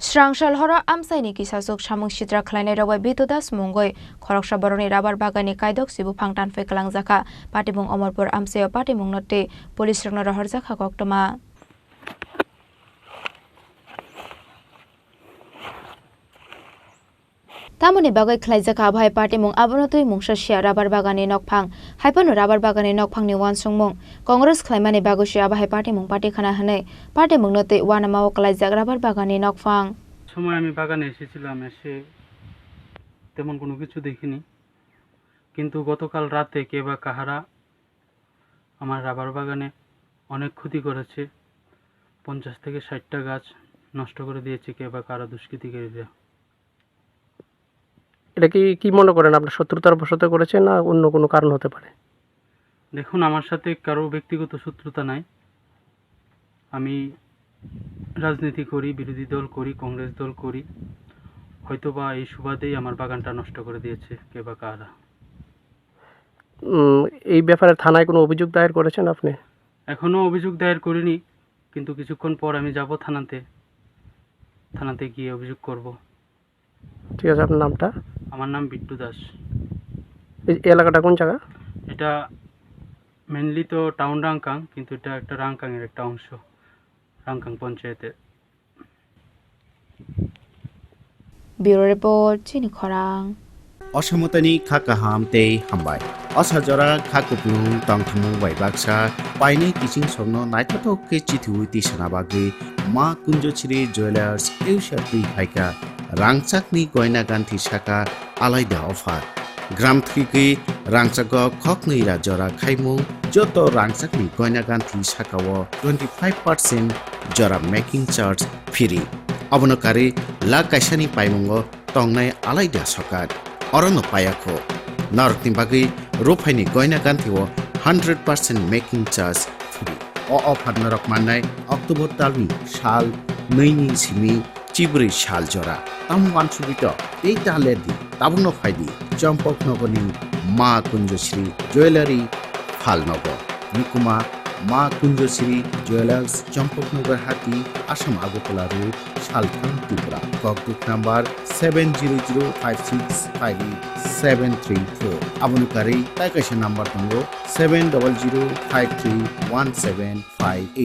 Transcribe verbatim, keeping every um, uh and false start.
Srangsalhoro amchaini kisachuk samung sitra khlainairok bai Bitu Das mungwi khoroksa borokni rabar baganni kaidok si buphang tanphwi kwlangjakha. Patimung Omorpur amchaio patimungno twi police rokno rohorjakha koktwma. Tamoni bagwi khlaijak kha abo hai patimung, abono twi mungsa sia rabar baganni nokphang. Haiphano rabar baganni nokphangni uansukmung Congress khlaimani bagwi se abo hai patimung patikhana hwnwi patimungno twi uanamao kwlaijak rabar baganni nokphang. সময় আমি বাগানে এসেছিলাম, এসে তেমন কোনো কিছু দেখিনি, কিন্তু গতকাল রাতে কে বা কাহারা আমার রাবার বাগানে অনেক ক্ষতি করেছে। পঞ্চাশ থেকে ষাটটা গাছ নষ্ট করে দিয়েছে কে বা কারা দুষ্কৃতিকারীরা। এটা কি, কি মনে করেন, আপনার শত্রুতার বশত করেছে না অন্য কোনো কারণ হতে পারে? দেখুন, আমার সাথে কারো ব্যক্তিগত শত্রুতা নাই। আমি রাজনীতি করি, বিরোধী দল করি, কংগ্রেস দল করি। হয়তোবা এই সুবাদেই আমার বাগানটা নষ্ট করে দিয়েছে কে বা কারা। উম, এই ব্যাপারে থানায় কোনো অভিযোগ দায়ের করেছেন আপনি? এখনো অভিযোগ দায়ের করিনি, কিন্তু কিছুক্ষণ পর আমি যাব থানাতে, থানাতে গিয়ে অভিযোগ করব। ঠিক আছে, আপনার নামটা? আমার নাম বিট্টু দাস। এই এলাকাটা কোন জায়গা? এটা মেইনলি তো টাউন রাংকাং, কিন্তু এটা একটা রাংকাংয়ের একটা অংশ, রাংকাং পঞ্চায়েতের। Bureau Report, Chini Khorang. Osamotani kha kaham tei hambai. Osa jora kha kupulung tongthumung bai baksa painai kiching sokno naithothok khe chithiwi tisana bagwi Ma Kunjochiri Jewelers eusa twi phaikha. Rangchakni goina ganthi saka alaida offer. Gram thwigwi rangchago khoknwi ra jora khaimung joto rangchakni goina ganthi sakao twenty five percent jora making charge free. Abono karwi lakh kaisani paimungo tongnai alaida sokat. Orono payakho. Norokni bagwi ruphaini goina ganthio hundred percent making charge free. O offer norok mannai October talni sal nwini simi chibrwi sal jora. Tamo wansugwi to tei ta lerdi, tabukno phaidi Champaknagarni Ma Kunjoshri Jewellery Phalnogo. Nukuma Ma Kunjoshri Jewellers, Champaknagar Hati, Assam Agartala Road, Salthang, Tripura. Kokduk number seven zero zero five six five eight seven three four. Aboni karwi tai kaisa number tongo seven double zero five three one seven five eight.